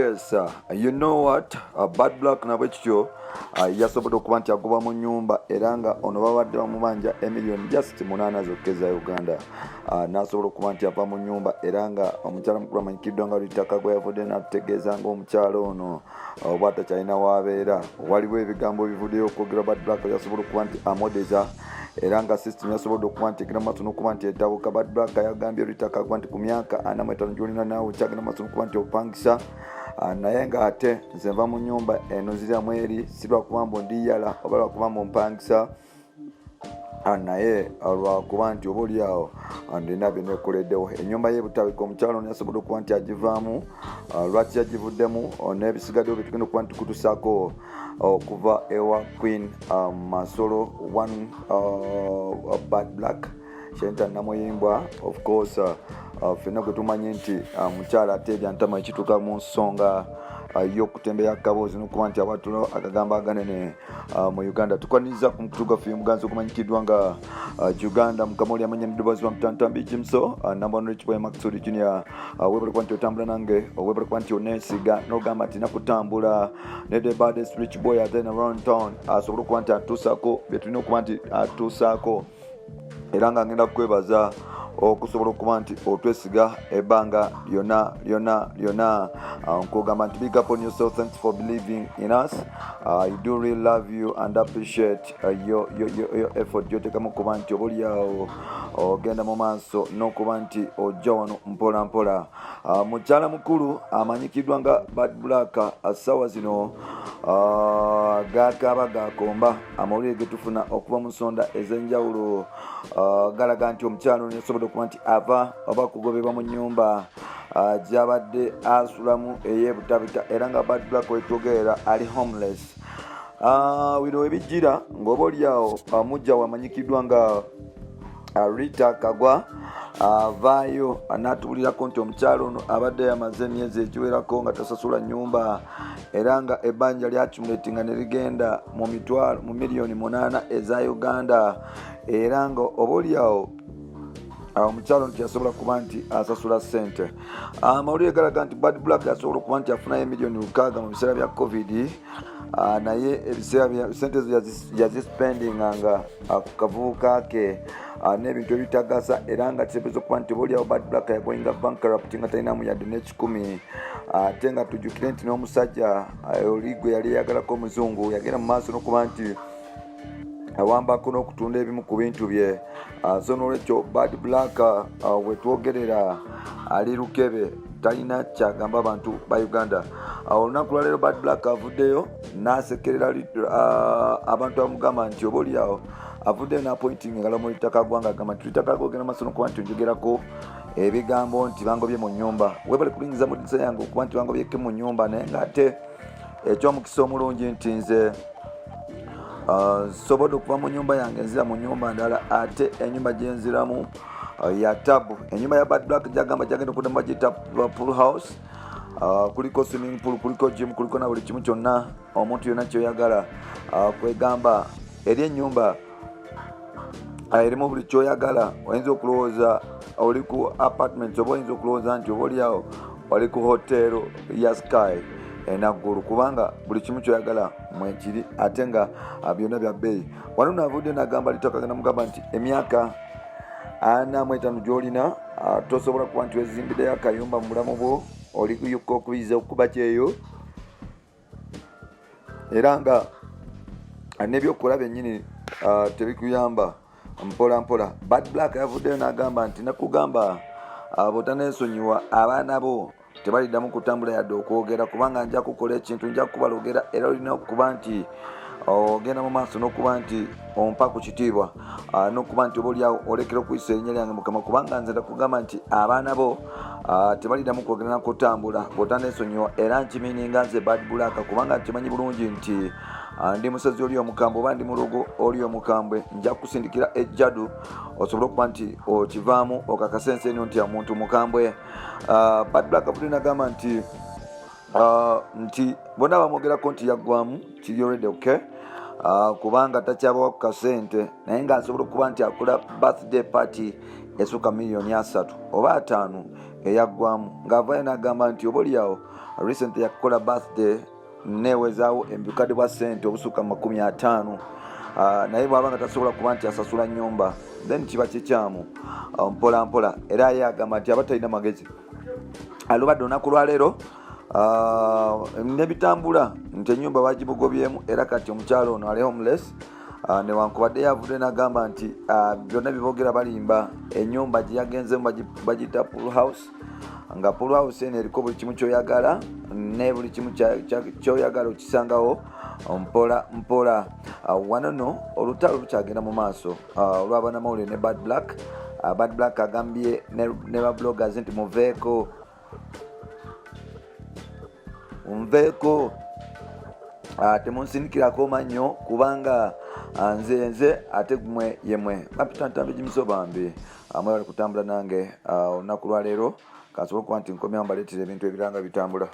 Yes, you know what, Bad Black nabwe kityo yasobodde okuba nti agoba mu nyumba, era nga ono babadde bamubanja emiliyoni just 8 zokka eza Uganda, n'asobola okuba nti ava mu nyumba. Era nga omukyala mukulu amanyikiddwa nga Rita Kagwa yavudde n'atutegeeza nga omukyala ono oba atakyalina waabeera. Waliwo ebigambo ebivuddeyo okwogera. Bad Black yasobola okuba nti amodeza, era nga system yasobodde okuba nti egenda maaso n'okuba nti etabuka. Bad Black yagambye Rita Kagwa nti ku myaka 45 gyolina, naawe okyagenda maaso n'okuba nti opangisa. Naye ng'ate nze nva mu nyumba eno, nziramu eri, si lwakuba mbu ndiyala oba lwakuba mbu mpangisa, naye lwakuba nti oba oliawo ndina byenekoleddewo. Ennyumba y'ebutabika omukyalo ono yasobodde okuba nti agivaamu. Lwaki yagivuddemu n'ebisigaddewo byetugenda okuba nti kutusaako okuva ewa Queen Masolo one, Bad Black Shenta Namuyimbwa. Of course, ffenna gwe tumanyi nti mukyala ate ebyantama ekituuka mu nsonga y'okutembeya akaboozi n'okuba nti awatula akagambo aganene mu Uganda. Tukwaniriza ku mukutu gwaffe omuganzi ogumanyikiddwa nga Uganda Mukama oli amanya neddoboozi wa Mutantambi Jimso, number one rich boy Maxwell Junior. Webale kuba nti otambula nange, webale kuba nti oneesiga n'ogamba nti nakutambula ne the baddest rich boy then around town asobole okuba nti atuusaako bye tulina okuba nti atuusaako. Era nga ngenda kukwebaza okusobola okuba nti otwesiga ebbanga lyonna lyonna lyonna. Nkugamba nti big up on yourself, thanks for believing in us. I do really love you and appreciate your effort gyotekamu okuba nti oba oliawo ogenda mu maaso n'okuba nti ojja wano mpola mpola. Mukyala mukulu amanyikiddwa nga Bad Black, sawa zino gakaaba gakomba. Amawulire getufuna okuva mu nsonda ez'enjawulo galaga nti omukyala ono yasobodde okuba nti ava oba kugobebwa mu nyumba gyabadde asulamu ey'ebutabika, era nga Bad Black wetwogerera ali homeless. Bino webijjira ng'oba oliawo mujja wamanyikiddwa nga Rita Kagwa avaayo n'atubulirako nti omukyalo ono abadde yamaze emyezi egiwerako nga tasasula nyumba, era nga ebbanja lyakimuleti nga ne ligenda mu mitwalo mu miliyoni 8 eza Uganda, era nga oba oliawo omukyalo nti yasobola kuba nti asasula ssente. Amawulire galaga nti Bad Black yasobola okuba nti afunayo emiliyoni 6 mu biseera bya COVID, naye ebiseera sente ezo yazispendinganga ku kavubuka ke n'ebintu ebitagasa, era nga kisembeza okuba nti obaoliawo Bad Black yagoinga bankrupt nga talinamu yadde n'ekikumi. Ate nga tujjukire nti n'omusajja oli gwe yali eyagalako omuzungu yagenda mu maaso n'okuba nti awambako n'okutunda ebimu ku bintu bye. So nolwekyo Bad Black wetwogerera ali lukebe, talina kyagamba abantu ba Uganda. Olunaku lwaleero Bad Black avuddeyo n'asekerera abantu abamugamba nti oba oliawo avuddeyo n'apointing engalo mu Rita Kagwa, nga agamba nti Rita Kagwa ogenda maaso n'okuba nti onjogerako ebigambo nti bangobye mu nyumba. Webale kulingiza mu disa yange okuba nti bangobyeko mu nyumba, naye ng'ate ekyomukisa omulungi nti nze nsobodde okuva mu nyumba yange, nzira mu nyumba ndala, ate enyumba gyenziramu ya tabu. Enyumba ya Bad Black gyagamba gyagenda okuddamu bagiyita pool house. Kuliko swimming pool, kuliko gym, kuliko na buli kimu kyonna omuntu yonna kyoyagala. Kwegamba eri enyumba erimu buli kyoyagala. Oyinza okulowooza oli ku apartment, oba oyinza okulowooza nti oba oliawo oli ku hotel ya Sky enaggulu, kubanga buli kimu kyoyagala mwekiri, ate nga byonna bya bbeeyi. Wano navudde nagamba litakagenda mugamba nti emyaka 45 gyolina tosobola kuba nti wezimbiddeyo akayumba mu bulamu bwo, oli kuyuka okuyiza okuba kyeyo, era nga n'ebyokukola byennyini tebikuyamba mpola mpola. Bad Black yavuddeyo n'agamba nti nakugamba bw'otaneesonyiwa, abaana bo tebaliddamu kutambula yadde okwogera, kubanga nja kukola ekintu, nja kubalogera, era olina okuba nti ogenda mu maaso n'okuba nti ompa ku kitiibwa n'okuba nti oba oliawo olekera okuyisa erinnya lyange mukama, kubanga nze nakugamba nti abaana bo tebaliddamu kwogera nakutambula bw'otaneesonyiwa. Era nkimininga nze Bad Black, kubanga nkimanyi bulungi nti ndi musazi oli omukambwe oba ndi mulogo oli omukambwe, nja kukusindikira ejjadu osobole okuba nti okivaamu, okakasa ensi eno nti omuntu mukambwe. Bad Black avudde nagamba nti bonna bamwogerako nti yaggwamu kiri already okay, kubanga takyabawa ku kasente, naye ng'asobola okuba nti akola birthday party esukka miliyoni 30 oba 50. Eyaggwamu ng'avaayo n'agamba nti oba oliawo Recently yakukola birthday newezaawo ebukadde bwa ssente obusukka mu 50, naye bw'aba nga tasobola kuba nti asasula nyumba, then kiba kikyamu mpola mpola. Era ye agamba nti aba talina magezi. Lubadde olunaku lwaleero nebitambula nti enyumba bagimugobyemu, era kati omukyalo ono ali homeless, newankubadde yavudde nagamba nti byonna bibogera balimba. Enyumba gye yagenzemu bagiyita pool house, nga pool house eno eriko buli kimu kyoyagala, ne buli kimu kyoyagala okisangawo mpola mpola. Wano no olutalo lukyagenda mu maaso olw'abanamawulire ne Bad Black. Bad Black agambye ne ba bloggers nti muveeko, nveeko, temunsindikirako mannyo, kubanga nze ate gumwe yemwe bapitantambe gimiso bambi. Mwebale kutambula nange olunaku lwaleero. Kansobola okuba nti nkomyawo mbaleetera ebintu ebiranga bitambula.